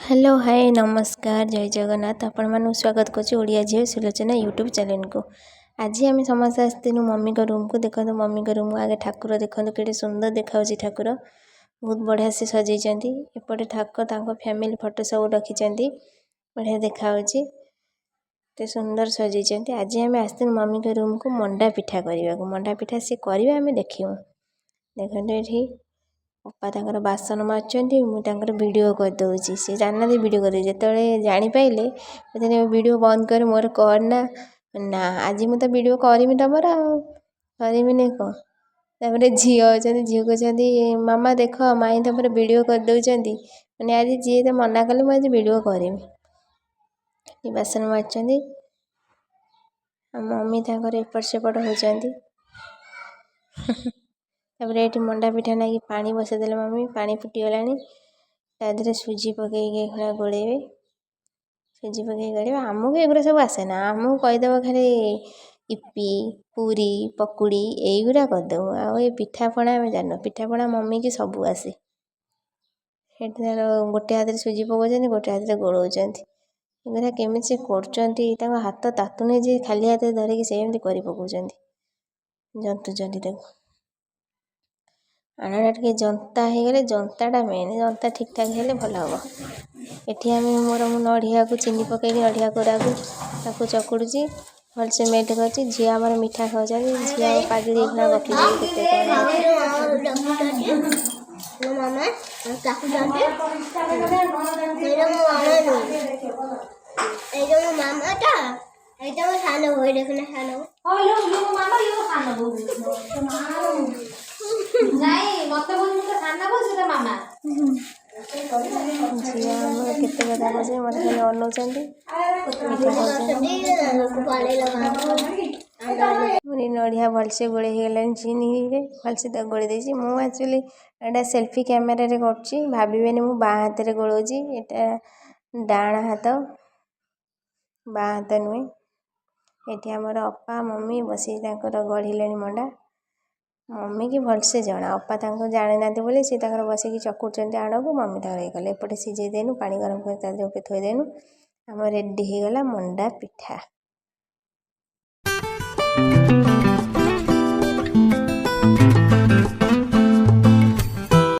Hello, ହାଏ, ନମସ୍କାର, ଜୟ ଜଗନ୍ନାଥ। ଆପଣମାନଙ୍କୁ ସ୍ୱାଗତ କରୁଛି ଓଡ଼ିଆ ଝିଅ ସୁଲୋଚନା ୟୁଟ୍ୟୁବ୍ ଚ୍ୟାନେଲ୍କୁ। ଆଜି ଆମେ ସମସ୍ତେ ଆସିଥିଲୁ ମମିଙ୍କ ରୁମ୍କୁ। ଦେଖନ୍ତୁ, ମମିଙ୍କ ରୁମ୍। ଆଗେ ଠାକୁର ଦେଖନ୍ତୁ, କେତେ ସୁନ୍ଦର ଦେଖାଯାଉଛି ଠାକୁର। ବହୁତ ବଢ଼ିଆ ସେ ସଜେଇଛନ୍ତି। ଏପଟେ ଠାକୁର, ତାଙ୍କ ଫ୍ୟାମିଲି ଫଟୋ ସବୁ ରଖିଛନ୍ତି। ବଢ଼ିଆ ଦେଖାଯାଉଛି, ଏତେ ସୁନ୍ଦର ସଜେଇଛନ୍ତି। ଆଜି ଆମେ ଆସିଥିଲୁ ମମିଙ୍କ ରୁମ୍କୁ ମଣ୍ଡା ପିଠା କରିବାକୁ। ମଣ୍ଡା ପିଠା ସେ କରିବେ, ଆମେ ଦେଖିବୁ। ଦେଖନ୍ତୁ, ଏଠି ଅପା ତାଙ୍କର ବାସନ ମାଜୁଛନ୍ତି, ମୁଁ ତାଙ୍କର ଭିଡ଼ିଓ କରିଦେଉଛି। ସେ ଜାଣିନାହାନ୍ତି ଭିଡ଼ିଓ କରିଦେଉଛି। ଯେତେବେଳେ ଜାଣିପାରିଲେ, ଭିଡ଼ିଓ ବନ୍ଦ କରି ମୋର କରନା ନା, ଆଜି ମୁଁ ତ ଭିଡ଼ିଓ କରିମି ତମର, ଆଉ କରିମିନି କ'ଣ? ତାପରେ ଝିଅ ଅଛନ୍ତି, ଝିଅ କହୁଛନ୍ତି, ମାମା ଦେଖ, ମାଇଁ ତମର ଭିଡ଼ିଓ କରିଦେଉଛନ୍ତି। ମାନେ ଆଜି ଯିଏ ତ ମନା କଲେ, ମୁଁ ଆଜି ଭିଡ଼ିଓ କରିମି। ବାସନ ମାଜୁଛନ୍ତି ଆଉ ମମି ତାଙ୍କର ଏପଟ ସେପଟ ହେଉଛନ୍ତି। ତାପରେ ଏଠି ମଣ୍ଡା ପିଠା ନାଗି ପାଣି ବସେଇଦେଲେ ମମି। ପାଣି ଫୁଟିଗଲାଣି, ତା ଦେହରେ ସୁଜି ପକେଇକି ଏଇଖୁଣା ଗୋଳେଇବେ। ସୁଜି ପକେଇକି ଗୋଳେଇବେ। ଆମକୁ ଏଗୁଡ଼ା ସବୁ ଆସେନା। ଆମକୁ କହିଦେବ ଖାଲି ଇପି, ପୁରୀ, ପକୁଡ଼ି ଏଇଗୁଡ଼ା କରିଦେବୁ। ଆଉ ଏ ପିଠାପଣା ଆମେ ଜାଣିନୁ। ପିଠାପଣା ମମିକି ସବୁ ଆସେ। ସେଠି ତାର ଗୋଟେ ହାତରେ ସୁଜି ପକାଉଛନ୍ତି, ଗୋଟେ ହାତରେ ଗୋଳଉଛନ୍ତି। ଏଗୁଡ଼ା କେମିତି ସେ କରୁଛନ୍ତି? ତାଙ୍କ ହାତ ତାତୁନି ଯେ ଖାଲି ହାତରେ ଧରିକି ସେମିତି କରି ପକାଉଛନ୍ତି, ଜନ୍ତୁଛନ୍ତି ତାକୁ। ଆଣଟା ଟିକେ ଜନ୍ତା ହେଇଗଲେ, ଜନ୍ତାଟା ମେନ୍, ଜନ୍ତା ଠିକ୍ ଠାକ୍ ହେଲେ ଭଲ ହେବ। ଏଠି ଆମେ ମୋର ମୁଁ ନଡ଼ିଆକୁ ଚିନି ପକାଇକି ନଡ଼ିଆ କୋରାକୁ ତାକୁ ଚକୁଡ଼ୁଛି, ଭଲସେ ମେଲ୍ଟ କରୁଛି। ଝିଅ ଆମର ମିଠା ଖାଉଛନ୍ତି। ଝିଅ ଆଉ ପାଗିଳି ହେଇକିନା ଗପି କେତେ କ'ଣ। ମୋ ମାମା କାକୁଛନ୍ତି। ଏଇଟା ମୋ ମାମା ନୁହେଁ, ଏଇଟା ମୋ ମାମାଟା। ଏଇଟା ମୋ ସାନ ବୋଉ, ଦେଖୁନା ସାନ ବୋଉ। ହଁ ଲୋ, ଇଏ ମୋ ମାମା, ଇଏ ମୋ ସାନ ବୋଉ। ନାଇଁ, ମତେ କହୁଛି ମୁଁ ତ ସାନ ବୋଉ, ସେ ତ ମାମା। ଝିଅ ଆମର କେତେ କଥା କହୁଛନ୍ତି, ମୋତେ ଖାଲି ଅନଉଛନ୍ତି, ମିଠା ଖାଉଛନ୍ତି। ପଳେଇଲା ଗାଁକୁ। ମୋର ନଡ଼ିଆ ଭଲସେ ଗୋଳେଇ ହେଇଗଲାଣି। ଚିନିରେ ଭଲସେ ତାକୁ ଗୋଳେଇ ଦେଇଛି। ମୁଁ ଆକ୍ଚୁଆଲି ଏଇଟା ସେଲ୍ଫି କ୍ୟାମେରାରେ କରୁଛି। ଭାବିବେନି ମୁଁ ବାଁ ହାତରେ ଗୋଳଉଛି। ଏଇଟା ଡାହାଣ ହାତ, ବାଁ ହାତ ନୁହେଁ। ଏଠି ଆମର ଅପା, ମମି ବସିକି ତାଙ୍କର ଗଢ଼ିଲେଣି ମଣ୍ଡା। ମମିକି ଭଲସେ ଜଣା, ଅପା ତାଙ୍କୁ ଜାଣିନାହାନ୍ତି ବୋଲି ସେ ତାଙ୍କର ବସିକି ଚକୁଡ଼ୁଛନ୍ତି ଆଣକୁ, ମମି ତାଙ୍କର ଇଏ କଲେ। ଏପଟେ ସିଝେଇ ଦେନୁ, ପାଣି ଗରମ କରି ତା ଦେହରେ ଉପରେ ଥୋଇଦେନୁ। ଆମର ରେଡ଼ି ହେଇଗଲା ମଣ୍ଡା ପିଠା।